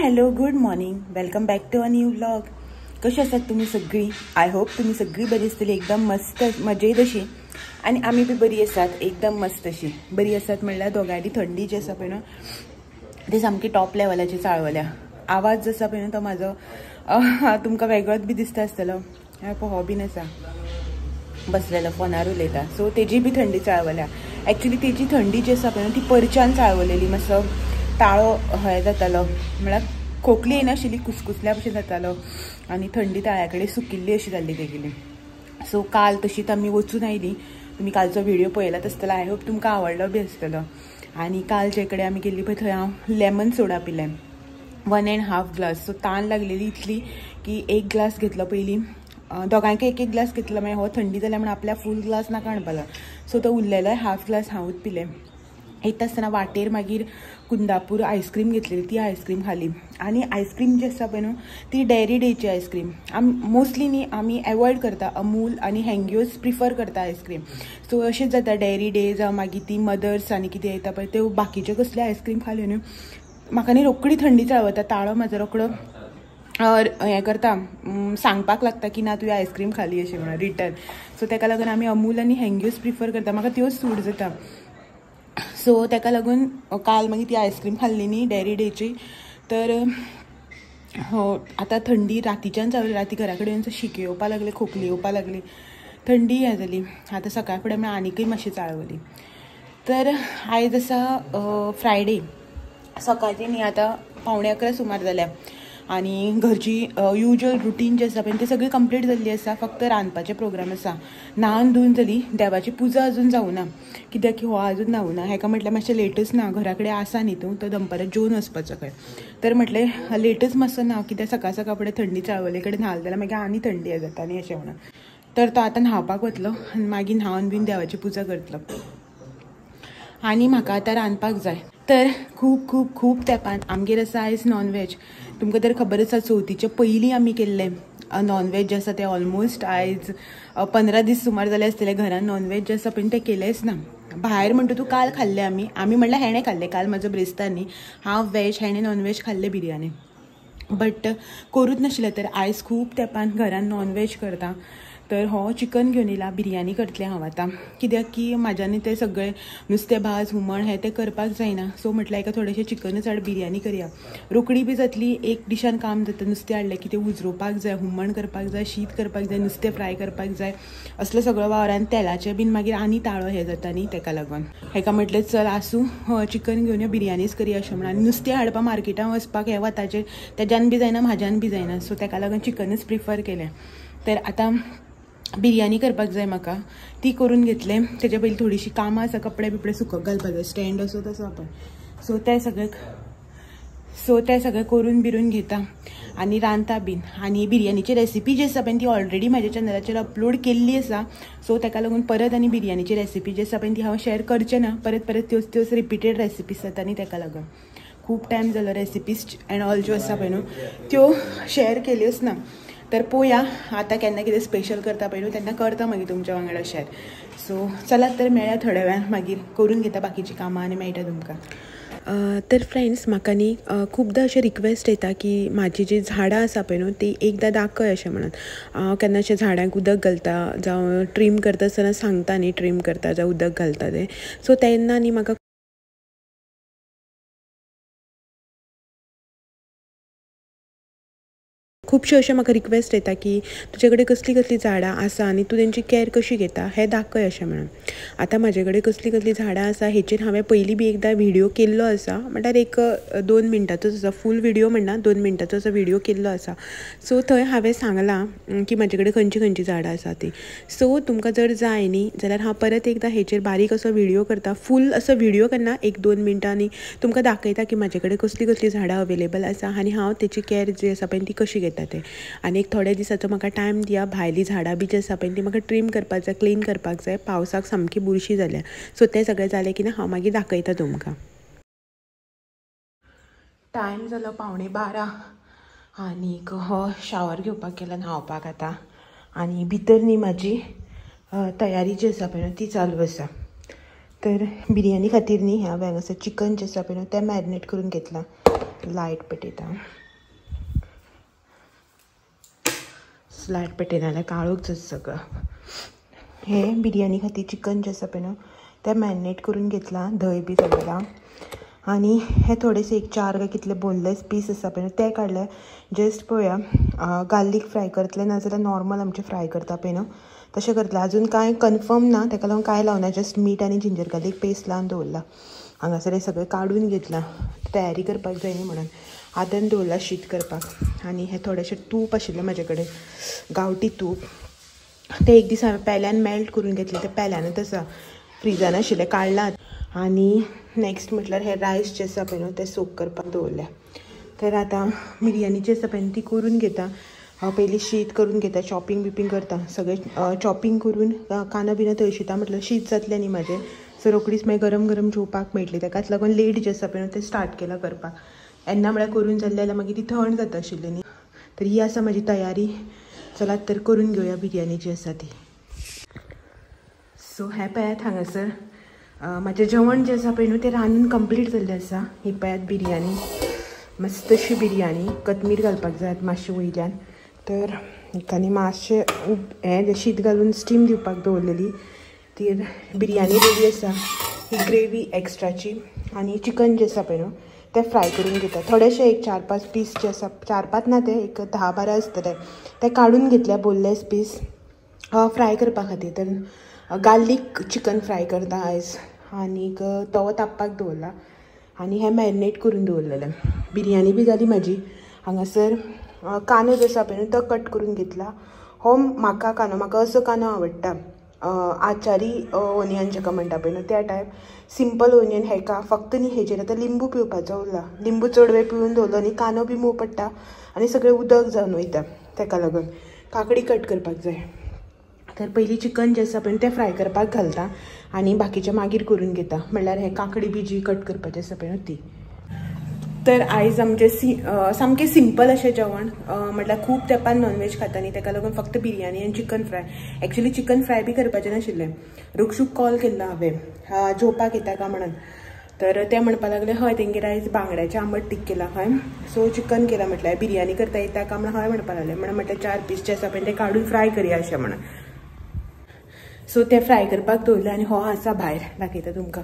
Hello good morning, welcome back to a new vlog. कशी आसात तुमी सगळी? I hope तुमी सगळी बरी आसतली, एकदम मस्त मजेत अशी. आनी आमी बी बरी आसात, एकदम मस्त अशी बरी आसात. म्हणल्यार दोगांयली थंडी जी आसा पळय न्हू ती सामकी टॉप लेवलाची चाळवल्या. आवाज जो आसा पळय न्हू तो म्हाजो तुमकां वेगळोच बी दिसता आसतलो. हो बीन आसा बसलेलो फोनार उलयता. सो तेजी बी थंडी चाळवल्या. एक्चुली तेजी थंडी जी आसा पळय न्हू ती परच्यान चाळवलेली. मातसो ताळो हें जातालो, म्हळ्यार खोकली येनाशिल्ली, कुसकुसल्या भशेन जातालो आनी थंडी ताळ्या कडेन सुकिल्ली अशी जाल्ली तेगेली. सो काल तशीच आमी वचून आयली. तुमी कालचो व्हिडिओ पळयलात आसतलो, I hope तुमकां आवडलो बी आसतलो. आनी काल जे कडेन आमी गेल्ली पळय थंय हांव लेमन सोडा पिलें, 1.5 ग्लास. सो तान लागलेली इतली की एक ग्लास घेतलो पयलीं, दोगांयकय एक एक ग्लास घेतलो. मागीर हो थंडी जाल्या म्हणून आपल्या फूल ग्लास नाका म्हणपाक, सो तो उरलेलो हाफ ग्लास हांवूच पिलें. येता आसतना वाटेर मागीर कुंदापूर आयस्क्रीम घेतलेली, ती आयस्क्रीम खाली. आनी आयस्क्रीम जी आसा पळय न्हू ती डेअरी डेची आयस्क्रीम. आमी मोस्टली न्ही आमी एवॉयड करता अमूल आनी हँग्योज प्रिफर करता आयस्क्रीम. सो अशेंच जाता डेअरी डे जावं मागीर ती मदर्स आनी कितें येता पळय त्यो बाकीच्यो कसल्यो आयस्क्रीम खाल्यो न्हू म्हाका न्ही रोखडी थंडी चाळवता. ताळो म्हाजो रोखडो हें करता, सांगपाक लागता की ना तुवें आयस्क्रीम खाली अशें म्हणून रिटर्न. सो ताका लागून आमी अमूल आनी हँग्योज प्रिफर करता, म्हाका त्योच सूट जाता. सो ताका लागून काल मागीर ती आयस्क्रीम खाल्ली न्ही डेअरी डेची. तर आतां थंडी रातीच्यान चालू, राती घरा कडेन शिके येवपाक लागले, खोकली येवपाक लागली, थंडी हें जाली. आतां सकाळ फुडें म्हळ्यार आनीकय मातशी चाळवली. तर आयज आसा फ्रायडे, सकाळची न्ही आतां 10:45 सुमार जाल्या आनी घरची युजल रुटीन जें आसा पळय तें सगळी कंप्लीट जाल्ली आसा. फक्त रांदपाचें प्रोग्राम आसा. न्हावन धुवन जाली, देवाची पुजा अजून जावना, कित्याक की हो अजून न्हावना. हेका म्हटल्यार मातशें लेटच ना, घरा कडेन आसा न्ही तूं, तो दनपारां जेवन वचपाचो खंय. तर म्हटलें लेटच मातसो न्हाव, कित्याक सकाळ सकाळ फुडें थंडी चाळवले कडेन न्हाल जाल्यार मागीर आनी थंडी जाता न्ही अशें म्हणून. तर तो आतां न्हावपाक वतलो आनी मागीर न्हावन बीन देवाची पुजा करतलो आनी म्हाका आतां रांदपाक जाय. तर खूब खूब खूब तेंपान आमगेर आसा आयज नॉनव्हेज. तुमकां तर खबर आसा चवथीचे पयलीं आमी केल्लें नॉनव्हेज जें आसा तें ऑलमोस्ट आयज 15 दीस सुमार जाले आसतले घरान नॉनव्हेज जें आसा पण तें केलेंच ना. भायर म्हणटा तूं काल खाल्लें आमी, आमी म्हणल्यार हेणें खाल्लें काल म्हाजो ब्रेस्तार न्ही, हांव व्हेज हेणें नॉनव्हेज खाल्लें बिरयानी, बट करूच नाशिल्लें. तर आयज खूब तेंपान घरान नॉनव्हेज करता. तर हो चिकन घेवन येयला, बिरयानी करतलें हांव आतां, कित्याक की म्हाज्यानी तें सगळें नुस्तें भाज हुमण हें तें करपाक जायना. सो म्हटल्यार एका थोडेशें चिकनच हाड बिरयानी करया, रोखडी बी जातली, एक डिशान काम जाता. नुस्तें हाडलें की तें उजरोवपाक जाय, हुमण करपाक जाय, शीत करपाक जाय, नुस्तें फ्राय करपाक जाय, असलो सगळो वावर. आनी तेलाचें बीन मागीर आनी ताळो हें जाता न्ही, तेका लागून हेका म्हटलें चल आसूं चिकन घेवन यो बिरयानीच करया अशें म्हणून. आनी नुस्तें हाडपाक मार्केटान वचपाक हें वताचें तेज्यान बी जायना, म्हाज्यान बी जायना, सो तेका लागून चिकनच प्रिफर केलें. तर आतां बिरयानी करपाक जाय म्हाका, ती करून घेतलें. तेच्या पयलीं थोडीशी कामां आसा, कपडे बिपडे सुकत घालपाक जाय, स्टँड असो तसो आपण. सो तें सगळें करून बिरून घेता आनी रांदता बीन. आनी बिरयानीची रेसिपी जी आसा पळय ती ऑलरेडी म्हाज्या चॅनलाचेर अपलोड केल्ली आसा. सो ताका लागून परत आनी बिरयानीची रेसिपी जी आसा पळय ती हांव शेअर करचें ना, परत परत त्योच त्योच रिपीटेड रेसिपीज जाता न्ही, ताका लागून खूब टायम जालो रेसिपीज एंड ऑल ज्यो आसा पळय न्हू त्यो शेअर केल्योच ना. तर पोया आतां केन्ना कितें स्पेशल करता पळय न्हू तेन्ना करता मागीर तुमच्या वांगडा शेअर. सो चलात तर मेळ्या थोड्या वेळान, मागीर करून घेता बाकीची कामां आनी मेळटा तुमकां. तर फ्रेंड्स म्हाका न्ही खुबदां अशें रिक्वेस्ट येता की म्हाजी जी झाडां आसा पळय न्हू ती एकदां दाखय अशें म्हणून. हांव केन्ना अशें झाडांक उदक घालता जावं ट्रीम करता आसतना सांगता न्ही, ट्रीम करता जावं उदक घालता तें. सो तेन्ना न्ही म्हाका खुबशे अशें म्हाका रिक्वेस्ट येता की तुजे कडेन कसलीं कसलीं झाडां आसा आनी तूं तेंची कॅर कशी घेता हें दाखय अशें म्हणून. आतां म्हाजे कडेन कसलीं कसलीं झाडां आसा हेचेर हांवें पयलीं बी एकदां व्हिडियो केल्लो आसा, म्हणल्यार एक 2 मिनटाचोच आसा, फूल व्हिडियो म्हणना, 2 मिनटाचो असो व्हिडियो केल्लो आसा. सो थंय हांवें सांगलां की म्हाजे कडेन खंयची खंयची झाडां आसा ती. सो तुमकां जर जाय न्ही जाल्यार हांव परत एकदां हेचेर बारीक असो व्हिडियो करता, फूल असो व्हिडियो करना, 1-2 मिनटांनी तुमकां दाखयता की म्हाजे कडेन कसलीं कसलीं झाडां अवेलेबल आसा आनी हांव तेची कॅर जी आसा पळय ती कशी घेता ते. आनी एक थोड्या दिसाचो म्हाका टायम दिया, भायली झाडां बी जी आसा पळय ती म्हाका ट्रीम करपाक जाय, क्लीन करपाक जाय, पावसाक सामकी बुरशी जाल्या. सो तें सगळें जालें की ना हांव मागीर दाखयता तुमकां. टायम जालो 11:45 आनीक हो शावर घेवपाक गेला न्हावपाक आतां. आनी भितर न्ही म्हाजी तयारी जी आसा पळय ती चालू आसा. तर बिरयानी खातीर न्ही हांवें हांगासर चिकन जें आसा पळय तें मॅरिनेट करून घेतलां. लायट पेटयता. लायट पेटयना जाल्यार काळोख जाता सगळो. हे बिरयानी खातीर चिकन जें आसा पळय न्हू तें मॅरिनेट करून घेतलां, धंय बी सगळें. आनी हे थोडेशे एक 4 काय कितले बोनलेस पीस आसा पळय न्हू ते काडले. जस्ट पळोवया गार्लीक फ्राय करतले नाजाल्यार नॉर्मल आमचें फ्राय करता पळय न्हू तशें करतले. अजून कांय कन्फर्म ना, ताका लागून कांय लावना, जस्ट मीठ आनी जिंजर गार्लीक पेस्ट लावन दवरला. हांगासर हें सगळें काडून घेतलां, तयारी करपाक जाय न्ही म्हणून. आदन दवरला शीत करपाक. आनी हें थोडेशें तूप आशिल्लें म्हाजे कडेन, गांवठी तूप, तें एक दीस हांवें पेल्यान मेल्ट करून घेतलें, तें पेल्यानूच आसा, फ्रिजान आशिल्लें, काडलां. आनी नेक्स्ट म्हटल्यार हे रायस जे आसा पळय न्हू ते सोक करपाक दवरल्या. तर आतां बिरयानी जी आसा पळय न्हू ती करून घेता. हांव पयलीं शीत करून घेता, चॉपिंग बिपिंग करता सगळें. चॉपिंग करून कांदो बिनो तळशिता म्हटल्यार शीत जातलें न्ही म्हाजें, सो रोखडीच मागीर गरम गरम जेवपाक मेळटली. ताकाच लागून लेट जें आसा पळय न्हू तें स्टार्ट केलां करपाक. येन्ना म्हळ्यार करून जालें जाल्यार मागीर ती थंड जाता आशिल्ली न्ही. तर ही आसा म्हाजी तयारी. चलात तर करून घेवया बिरयानी जी आसा ती. सो हें पळयात हांगासर म्हाजें जेवण जें आसा पळय न्हू तें रांदून कंप्लीट जाल्लें आसा. ही पळयात बिरयानी, मस्त अशी बिरयानी. कोथमीर घालपाक जाय मातशें वयल्यान. तर आनी मातशें हें शीत घालून स्टीम दिवपाक दवरलेली. ती बिरयानी रेडी आसा. ही ग्रेवी एक्स्ट्राची. आनी चिकन जें आसा पळय न्हू तें फ्राय करून घेता. थोडेशे एक 4-5 पीस जे आसा, 4-5 ना ते एक 10-12 आसतले, ते काडून घेतले बोनलेस पीस फ्राय करपा खातीर. तर गार्लीक चिकन फ्राय करता आयज. आनीक तवो तापपाक दवरला आनी हें मॅरिनेट करून दवरलेलें. बिरयानी बी जाली म्हाजी. हांगासर कांदो जो आसा पळय न्हू तो कट करून घेतला. हो म्हाका कांदो, म्हाका असो कांदो आवडटा, आचारी ओनियन जेका म्हणटा पळय न्हू त्या टायप. सिंपल ओनियन हेका फक्त न्ही हेजेर आतां लिंबू पिवपाचो उरला. लिंबू चड वेळ पिळून दवरलो न्ही कांदो बी मोव पडटा आनी सगळें उदक जावन वयता. ताका लागून काकडी कट करपाक जाय. तर पयलीं चिकन जें आसा पळय तें फ्राय करपाक घालता आनी बाकीचें मागीर करून घेता. म्हणल्यार हें काकडी बी जी कट करपाची आसा पळय न्हू ती. तर आयज आमचें सामकें सिंपल अशें जेवण. म्हटल्यार खूब तेंपान नॉनव्हेज खाता न्ही, ताका लागून फक्त बिरयानी आनी chicken fry. Actually chicken fry बी करपाचें नाशिल्लें. रुक्षूक कॉल केल्लो हांवें जेवपाक येता काय म्हणून. तर ते म्हणपाक लागले हय तेंगेर आयज बांगड्याचें आंबट तीख केलां खंय, सो चिकन केलां म्हटल्यार बिरयानी करता येता काय म्हणून हय म्हणपाक लागले. म्हणून म्हटल्यार 4 पीस जे आसा पळय ते काडून फ्राय करया अशें म्हणून. सो ते फ्राय करपाक दवरले. आनी हो आसा भायर दाखयता तुमकां.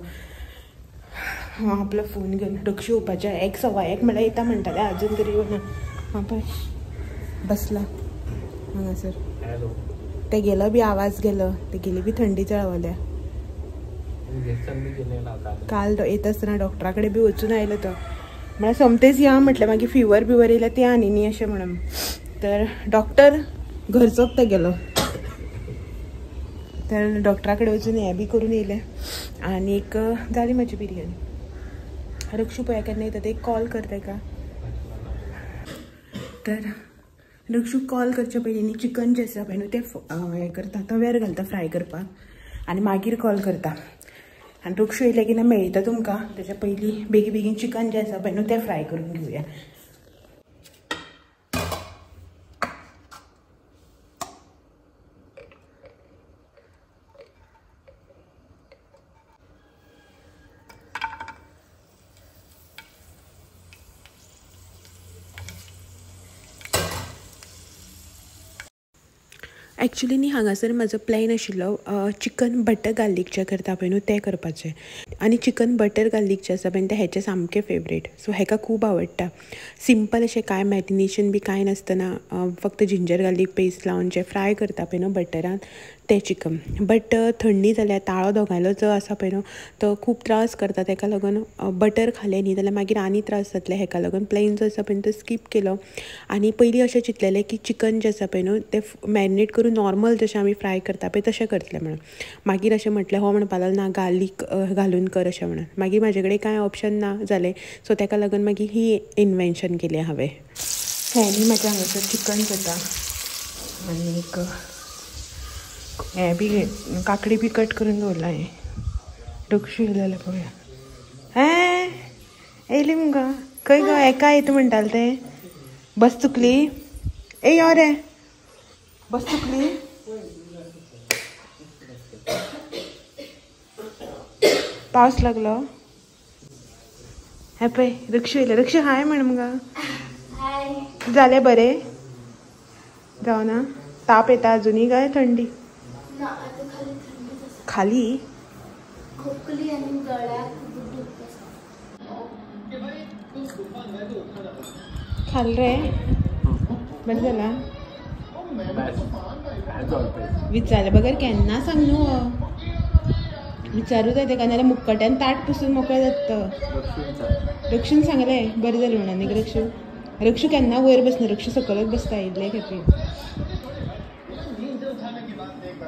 हांव आपलो फोन घेवन रक्षू येवपाचें. 1 1:15 म्हळ्यार येता म्हणटाले, अजून तरी येवना. हां पळय बसला हांगासर. तेगेलो बी आवाज गेलो, तेगेली बी थंडी चळवल्या. काल येता आसतना डॉक्टरा कडेन बी वचून आयलो तो. म्हळ्यार सोमतेच या म्हटलें, मागीर फिवर बिवर येयल्यार ते आनी न्ही अशें म्हणून. तर डॉक्टर घरचोच तेगेलो. तर डॉक्टरा कडेन वचून हें बी करून येयलें आनीक जाली म्हाजी बिरयानी. रक्षू पळया केन्ना येता ते कॉल कर तेका. तर रक्षू कॉल करचे पयलीं न्ही चिकन जें आसा पळय न्हू तें हें करता, तव्यार घालता फ्राय करपाक आनी मागीर कॉल करता. आनी रक्षू येयले की ना मेळटा तुमकां, तेच्या पयलीं बेगीन बेगीन चिकन जें आसा पळय न्हू तें फ्राय करून घेवया. एक्चुली न्ही हांगासर म्हाजो प्लॅन आशिल्लो चिकन बटर गार्लीक जें करता पळय न्हू तें करपाचें. आनी चिकन बटर गार्लीक जें आसा पळय तें हेचें सामकें फेवरेट, सो हेका खूब आवडटा. सिंपल अशें कांय मॅरिनेशन बी कांय नासतना फक्त जिंजर गार्लीक पेस्ट लावन जें फ्राय करता पळय न्हू बटरान तें चिकन. बट थंडी जाल्यार ताळो दोगांयलो जो आसा पळय न्हू तो खूब त्रास करता, तेका लागून बटर खालें न्ही जाल्यार मागीर आनी त्रास जातले. हेका लागून प्लेन जो आसा पळय तो स्कीप केलो. आनी पयलीं अशें चिंतलेलें की चिकन जें आसा पळय न्हू तें मॅरिनेट करून नॉर्मल जशें आमी फ्राय करता पळय तशें करतलें म्हणून. मागीर अशें म्हटलें हो म्हणपाक लागलो ना गार्लीक घालून कर अशें म्हणून. मागीर म्हाजे कडेन कांय ऑप्शन ना जालें, सो तेका लागून मागीर ही इन्वेन्शन केली हांवें. हें न्ही म्हाजें हांगासर चिकन जाता आनीक हें बी काकडी बी कट करून दवरलां. हें रक्षू येयलें जाल्यार पळोवया. हें येयली मुगो खंय गो एका येता म्हणटालें तें, बस चुकली. ए यो रे बस चुकली. पावस लागलो. हे पळय रक्षू येयलें. रक्षू हाय म्हण मुगा. जालें बरें जावना? ताप येता अजुनूय काय थंडी? खाली खोकली आणि गळ्याक खूप खाल रे. बरें जाला? विचारले बगर केन्ना सांग न्हू. विचारू जाय तेका, नाल्यार मुक्कट्यान ताट पुसून मोकळें जाता. रक्षून सांगलें बरें जालें म्हणून. आनीक रक्षू रक्षू केन्ना वयर बसना, रक्षू सकलच बसता. इल्ले खेपे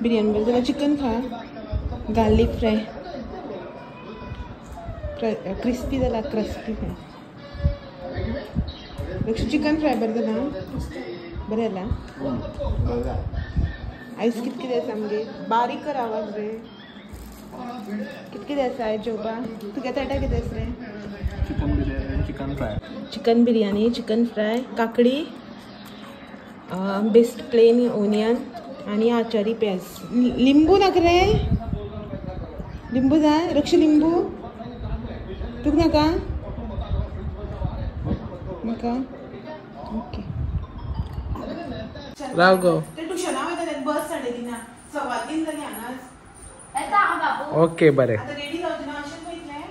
बिरयानी बरें जाल्यार चिकन खा. गार्लीक फ्राय क्रिस्पी जाला, क्रस्पी फ्राय. रक्षू चिकन फ्राय बरें जाला? बरें जाला. आयज कित कितें आसा आमगे? बारीक कर आवाज रे. कित कितें आसा आयज जेवपाक? तुगे ताटा कितें आसा रे? Chicken biryani, chicken fry. Chicken biryani, chicken fry, काकडी, बेस्ट प्लेन ओनियन आनी आचारी प्याज. लिंबू नाका रे? लिंबू जाय रक्षू? लिंबू तुका नाका? नाका. ओके राव गो. ते ट्युशना वयता बस 3:30 3:15 जाली हांगाच. ओके बरें. आतां रेडी जावचें ना अशेंच वयतलें.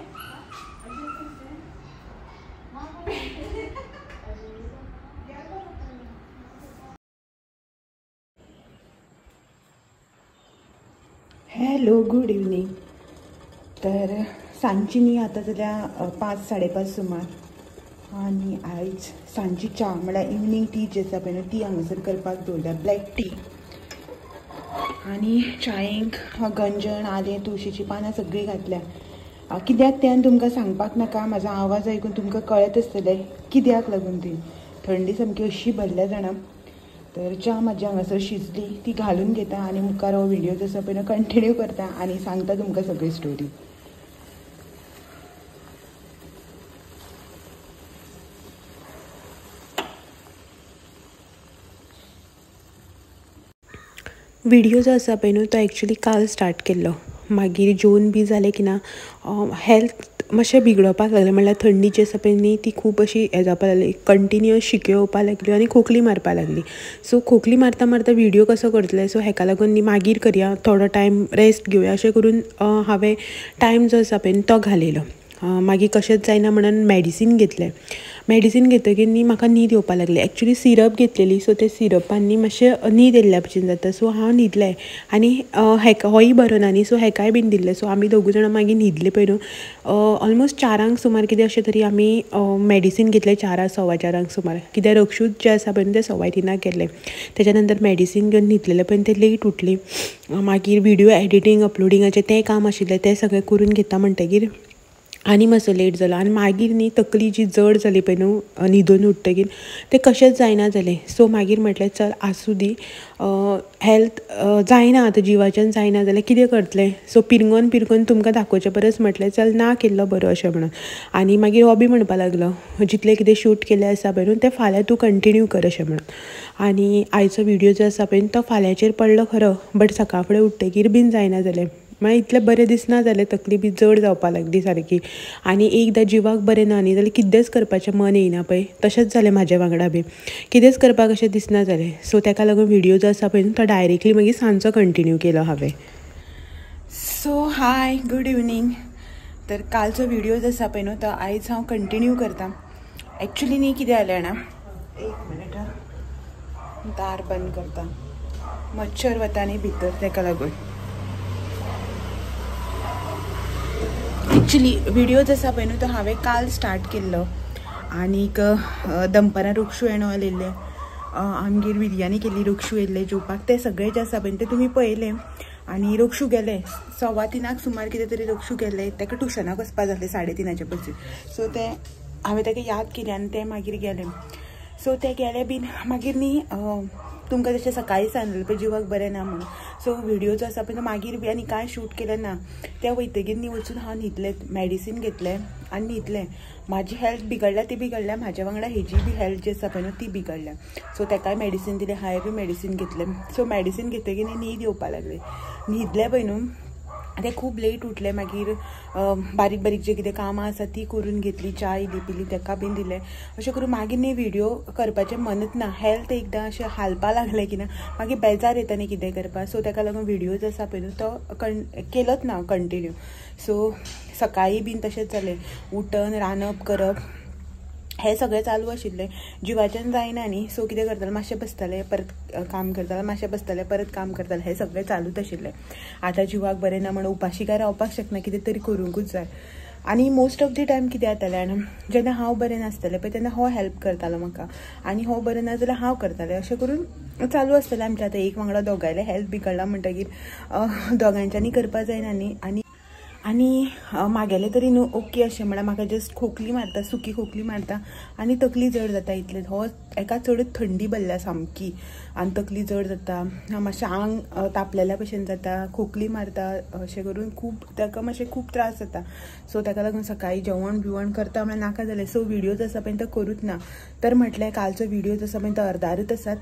Hello good evening. तर सांजची न्ही आतां जाल्या 5 साडे 5 सुमार. आनी आयज सांजची च्या म्हळ्यार इवनींग टी जी आसा पळय न्हू ती हांगासर करपाक दवरल्या, ब्लॅक टी. आनी चायेक गंजण, आलें, तुळशीचीं पानां सगळीं घातल्या. कित्याक तें तुमकां सांगपाक नाका, म्हाजो आवाज आयकून तुमकां कळत आसतलें कित्याक लागून ती. थंडी सामकी अशी भरल्या जाणा. तर च्या म्हाजी हांगासर शिजली, ती घालून घेता आनी मुखार हो व्हिडियो जो आसा पळय कंटिन्यू करता आनी सांगता तुमकां सगळी स्टोरी. व्हिडियो जो आसा पळय न्हू तो एक्चुली काल स्टार्ट केल्लो. मागीर जेवन बी जालें की ना हेल्थ मातशें बिगडोवपाक लागलें. म्हणल्यार थंडी जी आसा पळय न्ही ती खूब अशी हें जावपाक लागली, कंटिन्युअस शिंक्यो येवपाक लागल्यो आनी खोकली मारपाक लागली. सो खोकली मारता मारता व्हिडियो कसो करतलें, सो हेका लागून न्ही मागीर करया, थोडो टायम रेस्ट घेवया अशें करून हांवें टायम जो आसा पळय तो घालयलो. मागीर कशेंच जायना म्हणून मेडिसीन घेतलें. मेडिसीन घेतकीर न्ही म्हाका न्हीद येवपाक लागली. एक्चुली सिरप घेतलेली, सो ते सिरपान न्ही मातशें न्हीद येयल्ल्या भशेन जाता. सो हांव न्हिदलें आनी हेका होय बरो ना न्ही, सो हेकाय बीन दिल्लें. सो आमी दोगूय जाणां मागीर न्हिदले पळय न्हू ऑलमोस्ट 4 सुमार कितें अशें तरी आमी मेडिसीन घेतलें, 4 सव्वा 4 सुमार. कित्याक रक्षूच जें आसा पळय न्हू तें 3:15 गेल्लें. तेच्या नंतर मेडिसीन घेवन न्हिदलेलें पळय तें लेट उठली. मागीर व्हिडियो एडिटींग अपलोडिंगाचें तें काम आशिल्लें तें सगळें करून घेता म्हणटगीर आनी मातसो लेट जालो. आनी मागीर न्ही तकली जी जड जाली पळय न्हू न्हिदून उठतकीर तें कशेंच जायना जालें. सो मागीर म्हटलें चल आसूं दी, हेल्थ जायना आतां जिवाच्यान जायना जाल्यार कितें करतलें. सो पिरंगोन पिरंगोन तुमकां दाखोवचे परस म्हटलें चल ना केल्लो बरो अशें म्हणून. आनी मागीर हो बी म्हणपाक लागलो जितलें कितें शूट केल्लें आसा पळय न्हू तें फाल्यां तूं कंटिन्यू कर अशें म्हणून. आनी आयचो व्हिडियो जो आसा पळय तो फाल्यांचेर पडलो खरो, बट सकाळ फुडें उठतकीर बीन जायना जालें. मागीर इतलें बरें दिसना जालें, तकली बी जड जावपाक लागली सारकी. आनी एकदां जिवाक बरें ना न्ही जाल्यार कितेंच करपाचें मन येयना पळय, तशेंच जालें म्हाज्या वांगडा बी, कितेंच करपाक अशें दिसना जालें. सो तेका लागून व्हिडियो जो आसा पळय तो डायरेक्टली मागीर सांजचो कंटिन्यू केलो हांवें. So hi good evening. तर कालचो व्हिडियो जो आसा पळय न्हू तो आयज हांव कंटिन्यू करता. एक्चुली न्ही कितें जालें जाणा, एक मिनट दार बंद करता, मच्छर वता न्ही भितर तेका लागून. एक्चुली व्हिडियो आसा पळय न्हू तो हांवें काल स्टार्ट केल्लो. आनीक दनपारां रक्षू येणो आयिल्लें, आमगेर बिरयानी केल्ली, रक्षू येयल्लें जेवपाक, तें सगळें जें आसा पळय तें तुमी पळयलें. आनी रक्षू गेलें 3:15 सुमार कितें तरी रक्षू गेलें, ताका ट्युशनाक वचपा जालें 3:30 पसून. सो तें हांवें ताका याद केली आनी तें मागीर गेलें. सो तें गेलें बीन मागीर न्ही तुमकां जशें सकाळीं सांगलें पळय जिवाक बरें ना म्हणून. सो व्हिडियो जो आसा पळय मागीर बी आनी कांय शूट केलें ना. तें वयतकीर न्ही वचून हांव न्हिदलें, मेडिसीन घेतलें आनी न्हिदलें. म्हाजी हेल्थ बिगडल्या ती बिगडल्या, म्हाज्या वांगडा हेजी बी हेल्थ जी आसा पळय न्हू ती बिगडल्या. सो ताकाय मेडिसीन दिलें, हांवें बी मेडिसीन घेतलें. सो मेडिसीन घेतकीर न्ही न्हीद येवपाक लागली. न्हिदलें पळय न्हू ते खूब लेट उठले. मागीर बारीक बारीक जे कितें कामां आसा ती करून घेतली, च्या इल्ली पिली, ताका बीन दिलें. अशें करून मागीर न्ही व्हिडियो करपाचें मनच ना. हेल्थ एकदां अशें हालपा लागलें की ना मागीर बेजार येता न्ही कितें करपाक. सो ताका लागून व्हिडियोज आसा पळय न्हू तो केलोच ना कंटिन्यू. सो सकाळीं बीन तशेंच जालें, उठन रांदप करप हें सगळें चालू आशिल्लें. जिवाच्यान जायना न्ही. सो कितें करतालें, मातशें बसतालें परत काम करतालें, मातशें बसतालें परत काम करतालें, हें सगळें चालूच आशिल्लें. आतां जिवाक बरें ना म्हणून उपाशी काय रावपाक शकना, कितें तरी करूंकूच जाय. आनी मोस्ट ऑफ the time कितें जातालें आनी जेन्ना हांव बरें नासतालें पळय तेन्ना हो हेल्प करतालो म्हाका, आनी हो बरें ना जाल्यार हांव करतालें. अशें करून चालू आसतालें आमचें. आतां एक वांगडा दोगांयलें हेल्थ बिगडलां म्हणटकीर दोगांयच्यांनी करपाक जायना न्ही. आनी आनी मागेलें तरी न्हू ओके अशें म्हळ्यार म्हाका जस्ट खोकली मारता, सुकी खोकली मारता आनी तकली जड जाता इतलें. हो एका चडच थंडी भरल्या सामकी आनी तकली जड जाता, मातशें आंग तापलेल्या भशेन जाता, खोकली मारता, अशें करून खूब ताका मातशें खूब त्रास जाता. सो ताका लागून सकाळीं जेवण बिवण करता म्हळ्यार नाका जालें. सो व्हिडियोज आसा पळय तो करूच ना. तर म्हटलें कालचो व्हिडियोज आसा पळय तो अर्दारच आसा,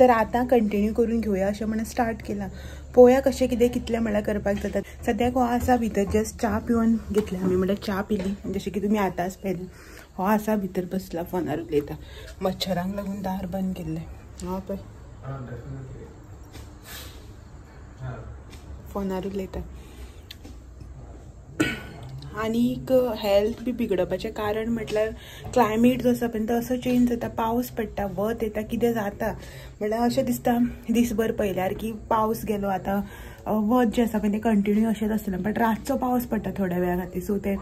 तर आतां कंटिन्यू करून घेवया अशें म्हणून स्टार्ट केलां. पळोवया कशें कितें कितलें म्हळ्यार करपाक जाता. सद्याक हो आसा भितर जस्ट च्या पिवन घेतल्या आमी, म्हळ्यार च्या पिली जशें की तुमी आतांच पळयलें. हो आसा भितर बसला फोनार उलयता. मच्छरांक लागून दार बंद केल्लें. हा पळय फोनार उलयता. आनीक हेल्थ बी बिगडपाचें कारण म्हटल्यार क्लायमेट जो आसा पळय तो असो चेंज जाता, पावस पडटा, वत येता, कितें जाता म्हळ्यार अशें दिसता दीसभर पळयल्यार की पावस गेलो आतां वत जें आसा पळय तें कंटिन्यू अशेंच आसतलें, बट रातचो पावस पडटा थोड्या वेळा खातीर. सो तें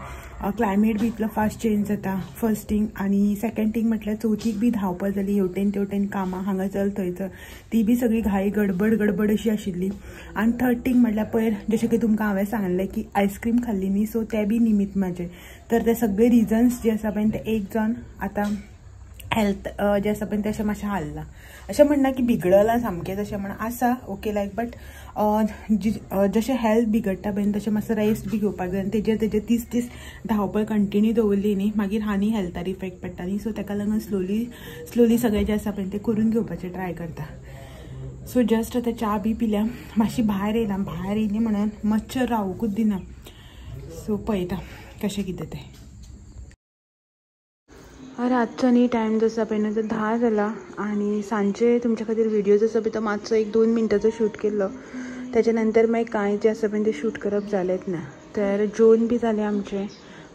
क्लायमेट बी इतलो फास्ट चेंज जाता फर्स्ट थींग. आनी सेकंड थींग म्हटल्यार चवथीक बी धांवपळ जाली, हेवटेन तेवटेन कामां, हांगा चल थंय चल, ती बी सगळी घाई गडबड गडबड अशी आशिल्ली. आनी थर्ड थींग म्हटल्यार पयर जशें की तुमकां हांवें सांगलें की आयस्क्रीम खाल्ली न्ही, सो तें बी निमित्त म्हाजें. तर ते सगळे रिजन्स जे आसा पळय ते एक जावन आतां हेल्थ जें आसा पळय तें अशें मातशें हाल्लां. अशें म्हणना की बिगडलां सामकें तशें म्हण आसा ओके लायक, बट जशें हेल्थ बिगडटा पळय तशें मातसो रेस्ट बी घेवपाक जाय आनी तेजेर तेजेर तीस तीस धांवपळ कंटिन्यू दवरली न्ही मागीर आनी हेल्थार इफेक्ट पडटा न्ही. सो ताका लागून स्लोली स्लोली सगळें जें आसा पळय तें करून घेवपाचें ट्राय करता. सो जस्ट आतां च्या बी पिल्या, मातशी भायर येयला, भायर येयली म्हणून मच्छर रावूंकूच दिना. सो पळयता कशें कितें तें. रातचो न्ही टायम जो आसा पळय न्हू तो 10 जाला आनी सांजचे तुमच्या खातीर व्हिडियो जो आसा पळय तो मातसो 1-2 मिनटाचो शूट केल्लो. त्याच्या नंतर मागीर कांय जें आसा पळय तें शूट करप जालेंच ना. तर जेवण बी जालें आमचें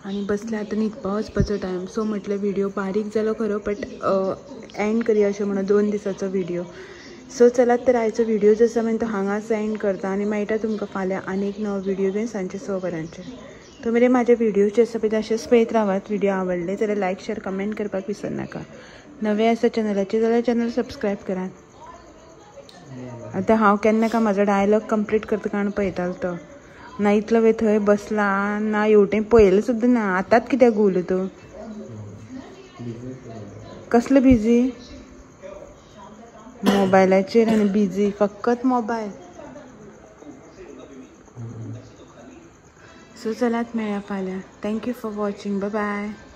आनी बसलें आतां न्हिदपा वचपाचो टायम. सो म्हटलें व्हिडियो बारीक जालो खरो बट एंड करया अशें म्हणून 2 दिसाचो व्हिडियो. सो चलात तर आयचो व्हिडियो जो आसा पळय तो हांगाच एंड करता आनी मेळटा तुमकां फाल्यां आनी एक नवो व्हिडियो घेवन सांजचे 6 वरांचेर. तो मेरेन म्हाजे व्हिडियोज जे आसा पळय तशेंच पळयत रावात. व्हिडिओ आवडले जाल्यार लायक शेअर कमेंट करपाक विसरनाका. नवे आसा चॅनलाचेर जाल्यार चॅनल सबस्क्रायब करात. आतां हांव केन्ना काय म्हाजो डायलॉग कंप्लीट करता कारण पळयतालो तो ना इतलो वेळ थंय बसला ना हेवटेन पळयलें सुद्दां ना. आतांच कित्याक घुंवलो तूं? कसलो बिजी? मोबायलाचेर आनी बिजी, फकत मोबायल. सो चलात मेळया फाल्यां. Thank you for watching. Bye bye.